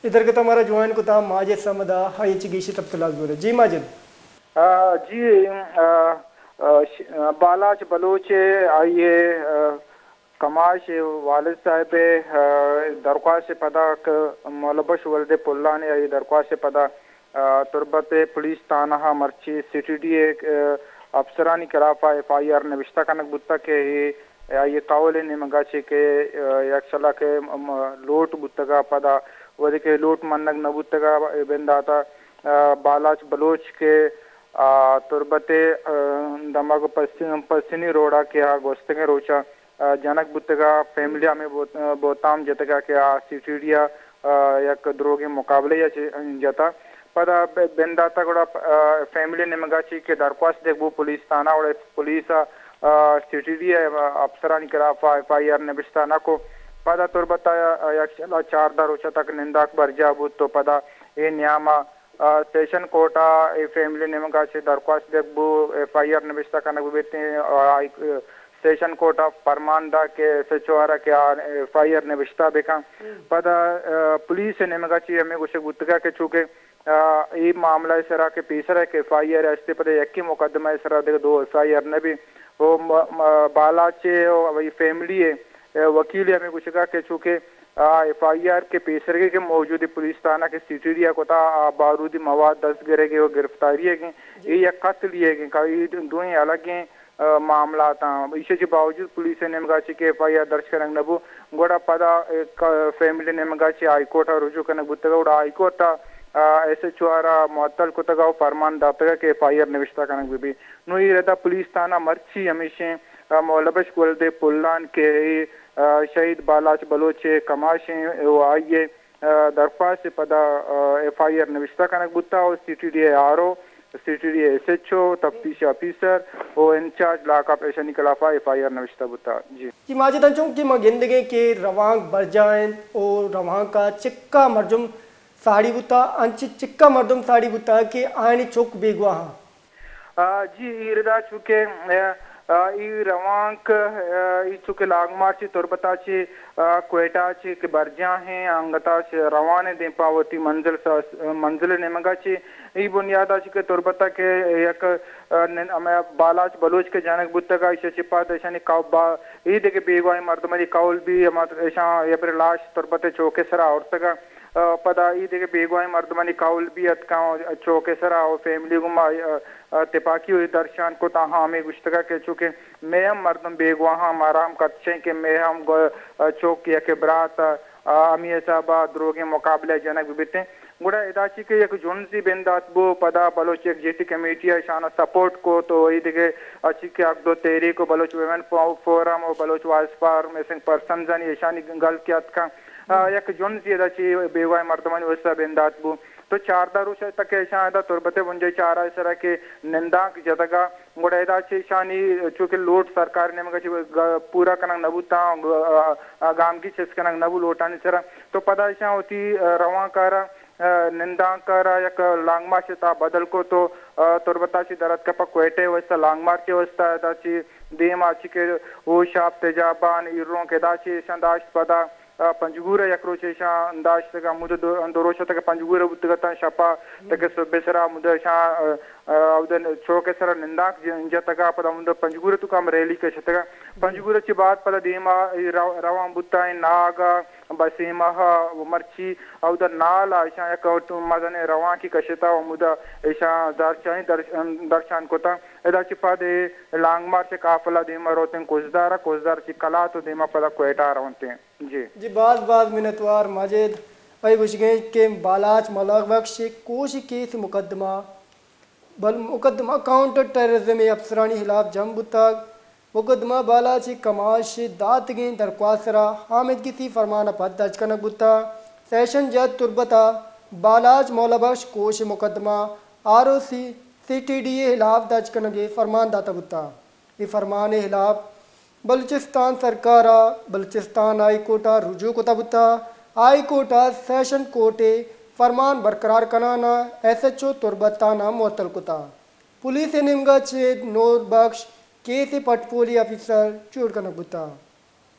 اے درگت ءَ مارا جوائن کتا ماجد صمد ءَ، آئی ءَ چہ گیشتر تپتلاک بورا۔ جی ماجد۔ آ، جی، آ، آ، ش-، آ، بالاچ بلوچ ءِ آئی ءِ، آ، کماش ءِ والد صاحب ءِ، آ، درخواست ءِ پدا کہ مولا بخش ولد پلان ءِ آئی ءِ درخواست ءِ پدا، آ، تربت ءِ پولیس تھانہ ءَ مرچی سی ٹی ڈی ءِ، آ، افسرانی خلاف ءَ ایف آئی آر نبشتہ کنگ بوتگ کہ اے آئی ءِ قول ءِ نیمگ ءَ چہ کہ، آ، یک سلاہ کہ، م-، لوٹ بوتگ ءَ پدا وھدے کہ لوٹ منگ نہ بوتگ ءَ، اے بندات ءَ، آ، بالاچ بلوچ کہ، آ، تربت ءِ، آ، دمگ پس-، پسنی روڈ ءَ کہ آ گوستگیں روچ ءَ، آ، جنگ بوتگ ءَ، فیملی ءَ ہمے بہت-، آ، بہتام جتگ ءَ کہ آ سی ٹی ڈی ءَ، آ، یک دروگیں مقابلہ ءَ چہ جتا۔ پدا ب-، بندات ءَ گڑا، آ، فیملی ءِ نیمگ ءَ چہ کہ درخواست دیگ بو پولیس تھانہ، گڑا پولیس ءَ، آ، سی ٹی ڈی ءِ افسرانی خلاف ءَ ایف آئی آر نبشتہ نہ کو۔ پدا تربت ءَ یک شلا چاردہ روچ ءَ تک ننداک برجاہ بوت تو پدا اے نیام ءَ، آ، سیشن کورٹ ءَ اے فیملی ءِ نیمگ ءَ چہ درخواست دیگ بو، ایف آئی آر نبشتہ کنگ بہ بیت، آ، آئی، سیشن کورٹ ءَ پرمان دا کہ ایس ایچ او ءَ را کہ آ ایف آئی آر نبشتہ بکن۔ پدا، آ، پولیس ءِ نیمگ ءَ چہ ہمے گوشگ بوتگ کہ چونکہ آ، اے معاملہ ءِ سرا کہ پیسر ءَ کہ ایف آئی آر است، پدا یکیں مقدمہ ءِ سرا دگہ دو ایف آئی آر نہ بی۔ او م-، م-، بالاچ ءِ او وئی فیملی ءِ، اے، وکیل ءِ ہمے گوشگ ءَ کہ چونکہ آ ایف آئی آر کہ پیسرگی کہ موجود پولیس تھانہ کہ سی ٹی ڈی ءَ کتا، آ بارودی مواد دست گرگ ءَ و گرفتاری ءَ گیں، اے یک قتل یے گیں، کہ اے دوئیں الگیں آ، معاملاتاں۔ ایشی چہ باوجود پولیس ءِ نیمگ ءَ چہ کہ ایف آئی آر درج کنگ نہ بو، گڑا پدا، اے، ک-، فیملی ءِ نیمگ ءَ چہ ہائی کورٹ ءَ رجوع کنگ بوتگ ءُ گڑا ہائی کورٹ ءَ، آ، ایس ایچ او ءَ را معطل کتگ ءُ فرمان داتگ کہ ایف آئی آر نبشتہ کنگ بہ بی۔ نوں اے ردا پولیس تھانہ مرچی ہمیشیں، آ، مولا بخش ولد پلان کہ اے، آ، شہید بالاچ بلوچ ءِ کماش ایں ءُ آئی ءِ آ، درخواست ءِ پدا، آ، ایف آئی آر نبشتہ کنگ بوتا ءُ سی ٹی ڈی ءِ R O, C T D ءِ ایس ایچ او، تفتیشی آفیسر ءُ انچارج لاک اپ ایشانی خلاف ءَ ایف آئی آر نبشتہ بوتا۔ جی۔ جی ماجد، انچو کہ ما گندگیں کہ روانک برجاہ انت ءُ روانک ءَ چکا مردم ساڑی بوتا، انچ چکا مردم ساڑی بوتا کہ آیانی چک بیگواہ آں۔ آ، جی، اے ردا چونکہ، آ، آ، اے روانک، آ، اے چونکہ لانگ مارچ تربت ءَ چہ، آ، کوئٹہ ءَ چہ کہ برجاہ ایں، انگت ءَ چہ روان ایں دیم پہ وتی منزل ءَ، منزل ءِ نیمگ ءَ چہ اے بنیاد ءَ چہ کہ تربت ءَ کہ یک، آ، نن-، ہمے بالاچ بلوچ کہ جنگ بوتگ ءَ، ایشی ءَ چہ پد ایشانی قو-، با-، اے دگہ بیگواہیں مردمانی قول بی، ہما ایشاں یبر لاش تربت ءِ چوک ءِ سرا آورتگ ءَ۔ آ، پدا اے دگہ بیگواہیں مردمانی قول بی اتکاں چوک ءِ سرا ءُ فیملی گوما، آ، آ، تپاکی ءَ درشان کت، آہاں ہمے گوشتگ کہ چونکہ مئے ہم مردم بیگواہ آں، مارا ہم کچ ایں کہ مئے ہم گو-، آ، چک یک برات، آ، ہمے حساب ءَ دروگیں مقابلہ ءَ جنگ بہ بیتیں۔ گڑا ادا چی کہ یک جنزی بندات بو، پدا بلوچ یکجہتی کمیٹی ءَ ایشاں سپورٹ کت ءُ اے دگہ، آ، چی کہ حق دو تحریک ءُ بلوچ ویمن فو-، فورم ءُ Baloch voice for missing persons آنی ایشانی گل کہ اتکاں۔ آ، یک جنزی ادا چہ بیگواہیں مردمانی واسطہ بندات بو۔ تو چاردہ روچ تک ایشاں ادا تربت ءِ بنجاہی چارہ ءِ سرا کہ نندانک جتگ ءَ، گڑا ادا چہ ایشانی چونکہ لوٹ سرکار ءِ نیمگ ءَ چہ گ-، پورا کنگ نہ بوتاں، گ-، آ، آ، گامگیج چست کنگ نہ بو لوٹانی سرا۔ تو پدا ایشاں وتی، آ، روانک ءَ را، آ، نندانک ءَ را یک لانگ مارچ ءِ تہا بدل کت ءُ، آ، تربت ءَ چہ در اتک پہ کوئٹہ ءِ واسطہ لانگ مارچ ءِ واسطہ ادا چہ دیم ءَ چہ کہ ہوشاپ، تیجابان، ایرونک ادا چہ ایشاں داشت پدا آ، پنجگور ءَ یک روچ ایشاں داشتگ، ہمود دو، دو روچ اتک پنجگور ءَ بوتگ اتاں، شپ ءَ تک صبح سرا ہمود ایشاں، آ، آ، اود چوک ءِ سرا نندانک ج-، جتگ ءَ، پدا ہمود پنجگور ءِ توکا ہم ریلی کشتگ۔ پنجگور ءَ چہ بعد پدا دیما اے رو-، روان بوتاں، اے ناگ ءَ، بسیمہ ءَ، مرچی اود نال ءَ ایشاں یک مزنیں روانکے کشتہ ءُ ہمود ایشاں درشانی در-، درشان کتاں۔ ادا چہ پد اے لانگ مارچ ءِ قافلہ دیما روتیں کزدار ءَ، کزدار چہ کلات ءُ دیما پدا کوئٹہ ءَ رونتیں۔ جی۔ جی، باز باز منتوار ماجد۔ اے گوشگیں کہ بالاچ ملک بخش ءِ کوش کیس مقدمہ، بل مقدمہ کاؤنٹر ٹیررزم ءِ افسرانی خلاف جم بوتگ۔ مقدمہ بالاچ ءِ کماش ءِ داتگیں درخواست ءَ را آمدگسی فرمان ءَ پد درج کنگ بوتگ۔ سیشن جج تربت ءَ بالاچ مولا بخش کوش ءِ مقدمہ are O C, C T D ءِ خلاف درج کنگ ءِ فرمان داتگ بوتگ۔ اے فرمان ءِ خلاف بلوچستان سرکار ءَ بلوچستان ہائی کورٹ ءَ رجوع کتہ بوتہ۔ ہائی کورٹ ءَ سیشن کورٹ ءِ فرمان برقرار کنان ءَ ایس ایچ او تربت ءَ نام معطل کتہ۔ پولیس ءِ نیمگ ءَ چہ نور بخش کیس ءِ پٹ پولی آفیسر جوڑ کنگ بوتہ۔